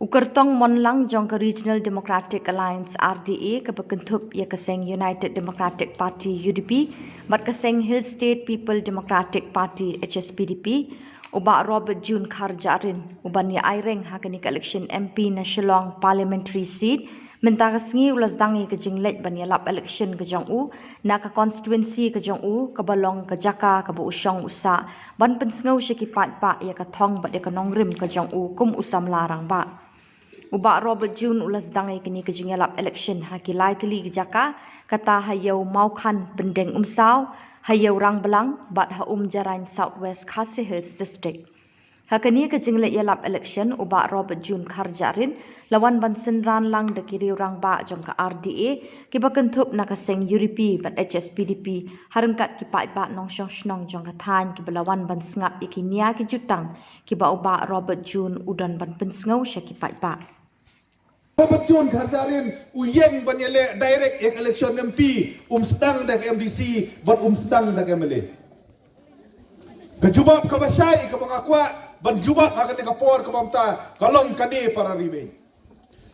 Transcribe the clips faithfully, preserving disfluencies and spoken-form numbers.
U kyrtong mon lang jong ka Regional Democratic Alliance, R D A, kaba kynthup ïa ka seng United Democratic Party, U D P, bad ka seng Hill State People Democratic Party, H S P D P, u Bah Robert June Kharjahrin, uban ïa aireng ha kane ka election M P na Shillong Parliamentary Seat, mynta ka sngi u la sdang ïa ka jingleit ban ïalap election ka jong u na ka constituency ka jong u, kaba long ka jaka kaba u shong u sah, ban pynsngew sha ki paidbah ïa ka thong bad ïa ka nongrim ka jong u kum u samla rangbah. U Bah Robert June u la sdang ïa kane ka jingïalap election ha ki lai tylli ki jaka, kata ha Ïew Mawkhan Pyndengumesaw, ha Ïew Rangblang bad ha Umjarain, South West Khasi Hills District. Ha kane ka jingleit ïalap election, u Bah Robert June Kharjahrin la wan ban synran lang da ki riew rangbah jong ka R D A, kiba kynthup na ka seng U D P bad H S P D P, ha ryngkat ki paidbah nongshong shnong jong ka thaiñ kiba la wan ban sngap ïa ki nia ki jutang kiba u Bah Robert June u don ban pynsngew sha ki paidbah. Robert June Kharjahrin u ïeng ban ïaleh direct ïa ka election M P, um sdang da ka M D C bad um sdang da ka M L A. Ka jubab kaba shai kaba nga kwah ban jubab ha kane ka por kaba mynta ka long kane, para ri bad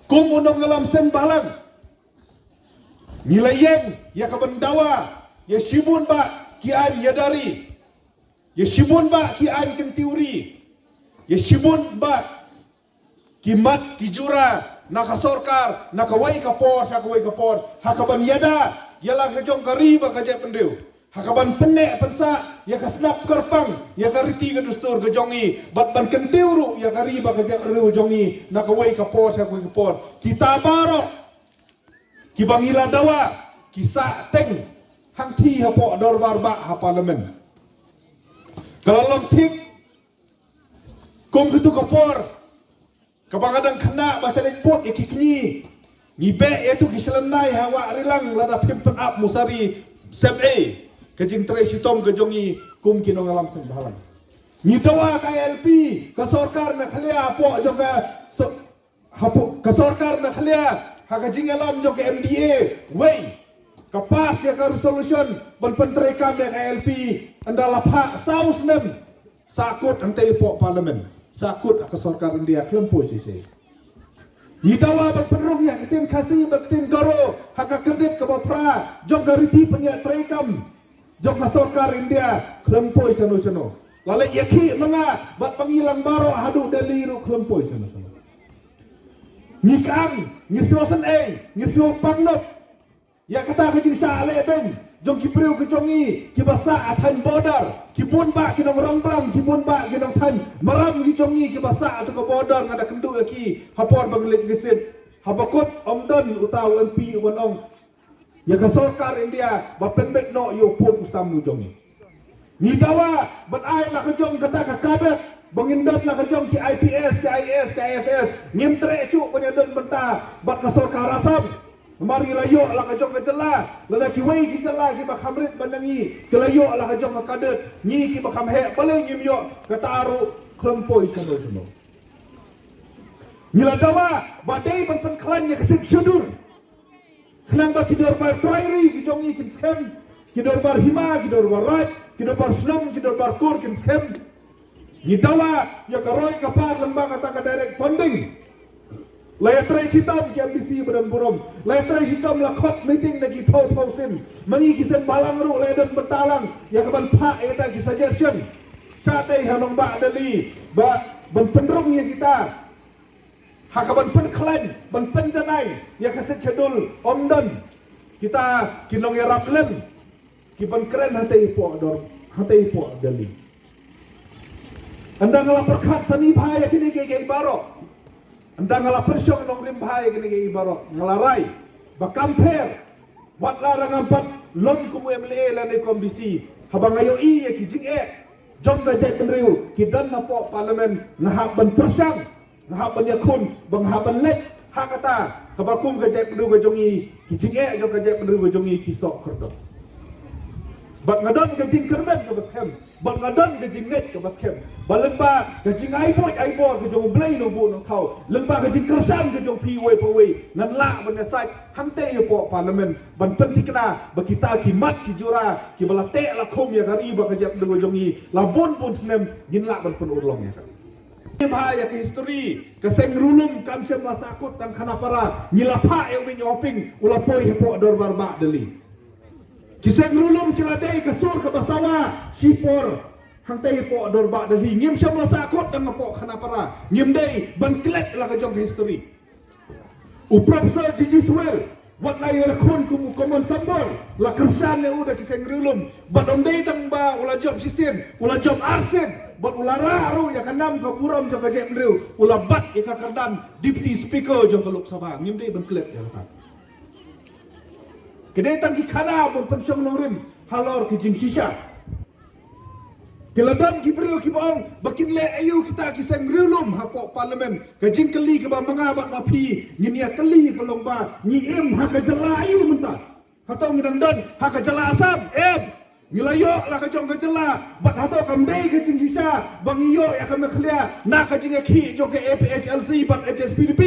kum u nongïalam seng bhalang, ngi la ïeng ïa ka ban dawa ïa shibun bah ki aiñ ïada ri, ïa shibun bah ki aiñ kyntiew ri, ïa shibun bah ki mat ki jura na ka sorkar, na kawei ka por sha kawei ka por, ha ka ban ïada ïa la ka jong ka ri bad ka jaitbynriew, ha ka ban pynneh pynsah ïa ka snap kyrpang ïa ka riti ka dustur ka jong ngi, bad ban kyntiew ruh ïa ka ri bad ka jaitbynriew jong ngi na kawei ka por sha kawei ka por. Kita baroh kiba ngi la dawa ki sah teng hangthie hapoh dorbar bah ha Parliament. Ka la long thik kum kito ka por kaba nga dang khynnah ba sha leit bud ïa ki kñi, ngi beh ïa tu ki shalynai ha wah rilang lada phim pynap musari, sep ei ka jingtrei shitom ka jong ngi kum ki nongïalam seng bhalang. Ngi dawa ka I L P, ka sorkar na khlieh hapoh jong ka so-, hapoh ka sorkar na khlieh ha ka jingïalam jong ka M D A wei ka pass ïa ka resolution ban pyntreikam ïa ka I L P, ynda la phah saw snem. Sahkut hangtei hapoh Parliament, sahkut ha ka sorkar India, khlem poi shisha. Ngi dawa ban pynrung ïa ka ktien Khasi bad ka ktien Garo ha ka kredit kaba phra jong ka riti pynïaid treikam jong ka sorkar India, khlem poi shano shano. La leit ïakhih ma nga bad ma ngi lang baroh haduh Delhi ruh, khlem poi shano shano. Ngi kang, ngi sngewsynei, ngi sngewpang noh ïa kata ka jingshah lehbeiñ jong ki briew ki jong ngi kiba sah ha thaiñ border, ki bun bah ki nong Rangblang, ki bun bah ki nong thaiñ maram ki jong ngi kiba sah ha tu ka border, nga da kynduh ïa ki ha por ba ngi leit ngi sit. Haba kut ym don uta u M P uban ong ïa ka sorkar India ba pynbeit noh ïa u pud u sam u jong ngi. Ngi dawa ban ai la ka jong kata ka kadet ba ngin don la ka jong ki I P S, ki I A S, ki I F S. Ngim treh shuh ban ïadon bynta bad ka sorkar Assam. Namar ngi la ïoh la ka jong ka jylla, lada kiwei ki jylla kiba kham rit ban ngi ki la ïoh la ka jong ka kadet, ngi kiba kham heh balei ngim ïoh? Kata ruh khlem poi shano shano. Ngi la dawa ba dei ban pynkhlaiñ ïa ka Sixth Schedule. Khnang ba ki dorbar trai ri ki jong ngi kin skhem, ki dorbar hima, ki dorbar raid, ki dorbar shnong, ki dorbar kur kin skhem. Ngi dawa ïa ka roi ka par lyngba kata ka direct funding. La ïatrei shitom ki M D C ba don burom, la ïatrei shitom, la khot meeting na ki phew phew sien. Ma ngi ki seng bhalang ruh la ïadon bynta lang ïa ka ban phah ïa kita ki suggestion shatei ha nongbah Delhi ba ban pynrung ïa kita ha ka ban pynkhlaiñ, ban pynjanai ïa ka Sixth Schedule. Ym don kita ki nongïarap lem ki ban kren hangtei hapoh dor, hangtei hapoh Delhi. Ynda nga la pyrkhat sani bha ïa kine kiei kiei baroh, ynda nga la pyrshang nongrim bha ïa kine kiei kiei baroh, nga la rai ba kam pher. Wat la dang ngam pat long kum u M L A lane kum M D C, haba nga ïohi ïa ki jingeh jong ka jaitbynriew ki don hapoh Parliament, nga hap ban pyrshang, nga hap ban ïakhun, ba nga hap ban leit ha kata kaba kum ka jaitbynriew ka jong ngi, ki jingeh jong ka jaitbynriew ka jong ngi ki soh kyrdoh. Bad nga don ka jingkyrmen kaba skhem, bad nga don ka jingngeit kaba skhem ba lyngba ka jingai buit ai bor ka jong U Blei Nongbuh Nongthaw, lyngba ka jingkyrshan ka jong phi uwei pa uwei, ngan lah ban ïasaid hangtei hapoh Parliament ban pynthikna ba kita ki mat ki jura kiba la teh la khum ïa ka ri bad ka jaitbynriew ka jong ngi la bun bun snem, ngin lah ban pynurlong ïa ka. Bha ïa ka history, ka seng Riewlum kam shym la sahkut tang Khanapara, ngi la phah ïa u Myntoi Hoping, u la poi hapoh Dorbar Bah Delhi. Ki seng Riewlum ki la dei ka sur kaba sawa shipor hangtei hapoh Dorbar Bah Delhi, ngim shym la sahkut tang hapoh Khanapara, ngim dei ban klet la ka jong ka history. U Professor G G Swell, wat la ïa la khun kum u Common Symbol, la kyrshan ïa u da ki seng Riewlum, bad ym dei tang ba u la jop shisien, u la jop arsien, bad u la rah ruh ïa ka nam ka burom jong ka jaitbynriew, u la bat ïa ka kyrdan Deputy Speaker jong ka Lok Sabha, ngim dei ban klet ïa kata. Ka dei tang ki khana ban pynshong nongrim halor ki jingshisha. Ki la don ki briew kiba ong ba kin leh aïu kita ki seng Riewlum hapoh Parliament. Ka jingkylli kaba ma nga bad ma phi ngin ïa kylli ka long ba ngi im ha ka jylla aïu mynta? Hato ngi dang don ha ka jylla Assam? Em. Ngi la ïoh la ka jong ka jylla, bad hato kam dei ka jingshisha ba ngi ïoh ïa ka Meghalaya na ka jingïakhih jong ka A P H L C bad H S P D P?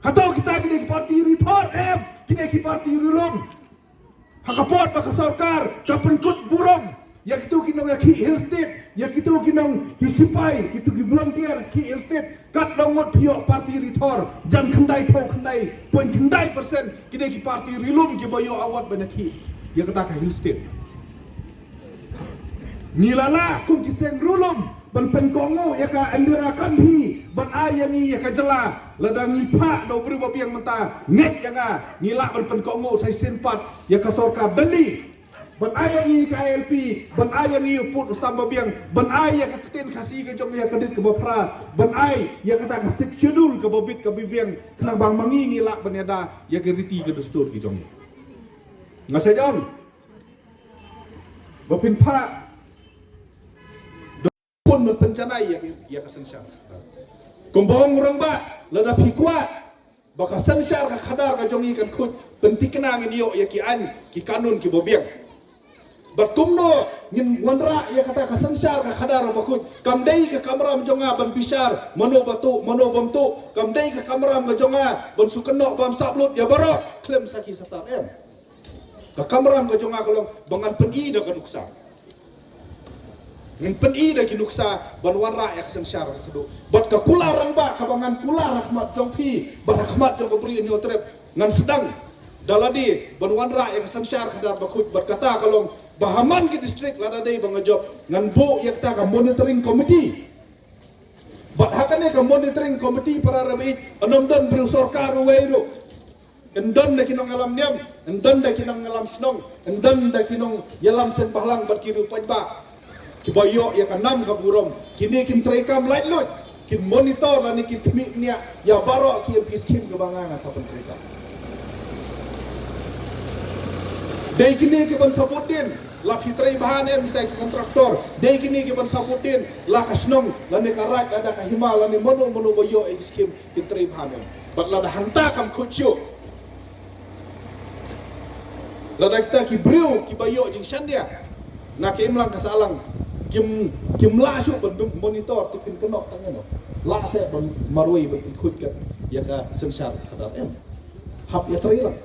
Hato kita ki dei ki parti rithor? Em, ki dei ki parti Riewlum. Ha ka por ba ka sorkar ka pynkut burom ïa kito ki nongïakhih Hill State, ïa kito ki nong ki sipai, kito ki volunteer khih Hill State, kat long ngut phi ïoh parti rithor, jan khyndai phew khyndai point khyndai percent ki dei ki parti Riewlum kiba ïoh award ban ïakhih ïa kata ka Hill State. Ngi la lah kum ki seng Riewlum ban pynkohnguh ïa ka Indira Gandhi ban ai ïa ngi ïa ka jylla. Lada ngi phah da u briew ba biang mynta, ngeit ïa nga, ngi lah ban pynkohnguh sa shisien pat ïa ka sorkar Delhi ban ai ïa ngi ka I L P, ban ai ïa ngi u pud u sam ba biang, ban ai ïa ka ktien Khasi ka jong ngi ha ka date kaba phra, ban ai ïa kata ka Sixth Schedule kaba bit kaba biang, khnang ba ma ngi ngi lah ban ïada ïa ka riti ka dustur ki jong ngi. Nga sa ong ba phin phah pun ban pynjanai ïa, ïa ka synshar. Kumba ong u rangbah, lada phi kwah ba ka synshar ka khadar ka jong ngi kan khuid, pynthikna ngin ïoh ïa ki aiñ ki kanun kiba biang. Bad kumno ngin wanrah ïa kata ka synshar ka khadar ba khuid? Kam dei ka kamram jong nga ban bishar mano ba tuh mano bym tuh. Kam dei ka kamram ka jong nga ban shu kynnoh bam sap lut ïa baroh khlem sakhi satar, em. Ka kamram ka jong nga ka long ba ngan pyni da ka nuksa. Ngan pyni da ki nuksa ban wanrah ïa ka synshar ka khadar. Bad ka kular rangbah kaba ngan kular ha khmat jong phi bad ha khmat jong ka Bri Hynñiewtrep, ngan sdang da lade ban wanrah ïa ka synshar khadar ba khuid. Bad kata ka long ba ha man ki district lada dei ba nga jop, ngan buh ïa kata ka monitoring committee. Bad ha kane ka monitoring committee, para rebit, ym don briew sorkar uwei ruh. Ym don da ki nongïalam niam, ym don da ki nongïalam shnong, ym don da ki nongïalam seng bhalang bad ki riew paidbah kiba ïoh ïa ka nam ka burom. Kine kin treikam laitluid, kin monitor lane kin khmih bniah ïa baroh ki M P scheme kaba nga ngan sa pyntreikam. Dei kine ki ban sabut dien la phi trei bha ne em kita ki kontraktor. Dei kine ki ban sabut dien la ka shnong lane ka raid lane ka hima lane mano mano ba ïoh ïa ki scheme. Ki trei bha ne em. Bad lada hangta kam khuid shuh, lada kita ki briew kiba ïoh jingshaniah na ka imlang ka sahlang kim, kim lah shuh ban monitor te kin kynnoh tang ïano. Lah seh ban marwei ban pynkhuid kat ïa ka synshar ka khadar, em. Hap ïatrei lang.